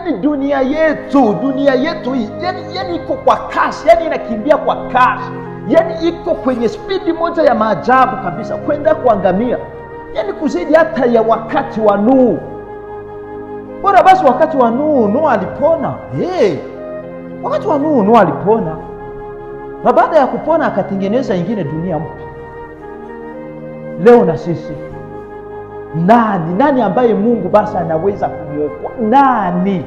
Yani dunia yetu hii yani iko kwa kasi, yani inakimbia kwa kasi, yani iko kwenye spidi moja ya maajabu kabisa kwenda kuangamia, yani kuzidi hata ya wakati wa Nuhu. Bora basi wakati wa Nuhu, Nuhu alipona. Hey, wakati wa Nuhu, Nuhu alipona, na baada ya kupona akatengeneza ingine dunia mpya. Leo na sisi nani ambaye Mungu basi anaweza kumwokoa? Nani?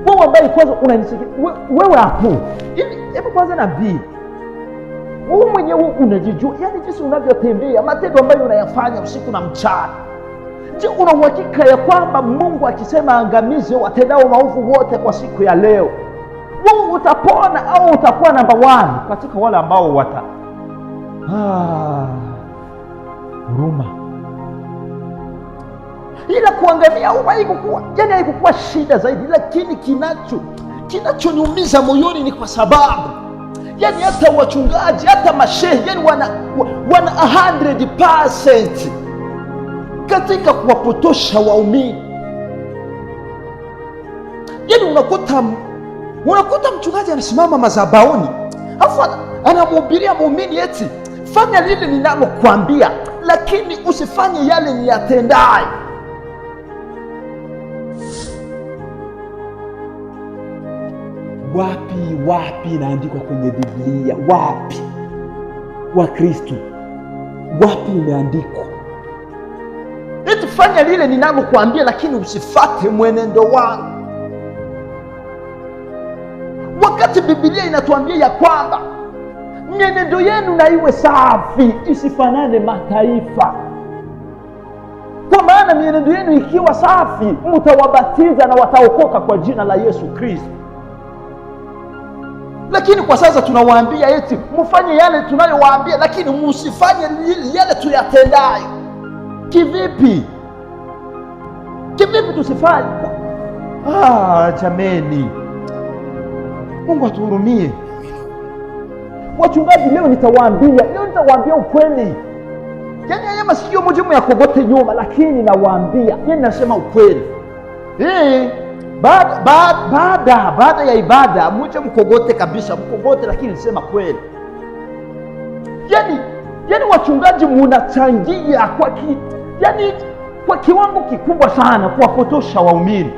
Wewe ambaye kwanza unanisikia wewe hapo hivi, hebu kwanza nabii, wewe mwenyewe unajijua, yani jinsi unavyotembea, matendo ambayo unayafanya usiku na mchana. Je, una uhakika ya kwamba Mungu akisema angamize watendao maovu wote kwa siku ya leo, wewe utapona au utakuwa namba 1 katika wale ambao wata huruma? Ila kuangamia au haikukuwa, yani haikukuwa shida zaidi, lakini kinachoniumiza moyoni ni kwa sababu yani hata wachungaji hata mashehe yani wana 100% katika kuwapotosha waumini. Yani unakuta mchungaji anasimama madhabahuni afu anamhubiria muumini eti fanya lile ninalokuambia, lakini usifanye yale niyatendayo. Wapi wapi inaandikwa kwenye Biblia? Wapi Wakristo, wapi imeandikwa eti fanya lile ninalokuambia, lakini usifate mwenendo wangu? Wakati Biblia inatuambia ya kwamba mienendo yenu na iwe safi, isifanane mataifa, kwa maana mienendo yenu ikiwa safi mtawabatiza na wataokoka kwa jina la Yesu Kristo. Lakini kwa sasa tunawaambia eti mfanye yale tunayowaambia, lakini musifanye yale tuyatendayo. Kivipi? Kivipi tusifanye? Jameni, Mungu atuhurumie. Wachungaji, leo nitawaambia ukweli. Yani haya masikio moja yakogote nyuma, lakini nawaambia, yani nasema ukweli. Baada ya ibada muje mkogote kabisa, mkogote, lakini nisema kweli. Yani wachungaji munachangia kwa kiwango kikubwa sana kuwapotosha waumini.